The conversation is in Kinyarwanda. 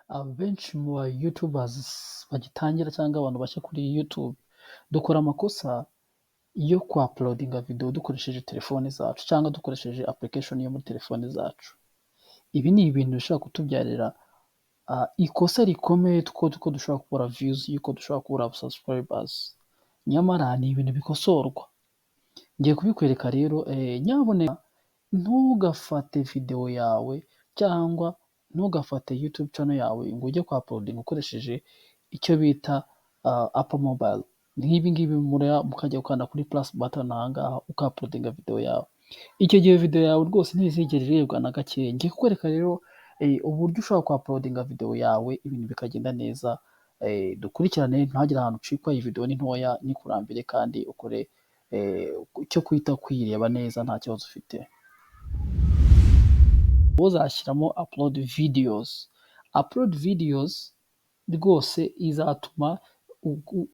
Abenshi mu ba YouTubers bagitangira cyangwa abantu bashya kuri YouTube, dukora amakosa yo kwa uploadinga video dukoresheje telefone zacu cyangwa dukoresheje application yo muri telefone zacu. Ibi ni ibintu bishobora kutubyarira ikosa rikomeye ko dushobora kubura views, yuko dushobora kubura subscribers. Nyamara ni ibintu bikosorwa. Ngiye kubikwereka rero, nyabuneka ntugafate video yawe cyangwa ntugafate YouTube channel yawe ngo ujye kwa uploadinga ukoresheje icyo bita Apple Mobile. Nk'ibi ngibi mukajya gukanda kuri plus button aha ngaha uka uploadinga video yawe. Icyo gihe video yawe rwose ntizigera irebwa na gakeya. Ngiye kukwereka rero uburyo ushobora kwa uploadinga video yawe ibintu bikagenda neza. Dukurikirane, ntihagire ahantu ucikwa, iyi video ni ntoya, ntikurambire kandi ukore icyo kwita kuyireba neza nta kibazo ufite. Uzashyiramo upload videos. Upload videos rwose izatuma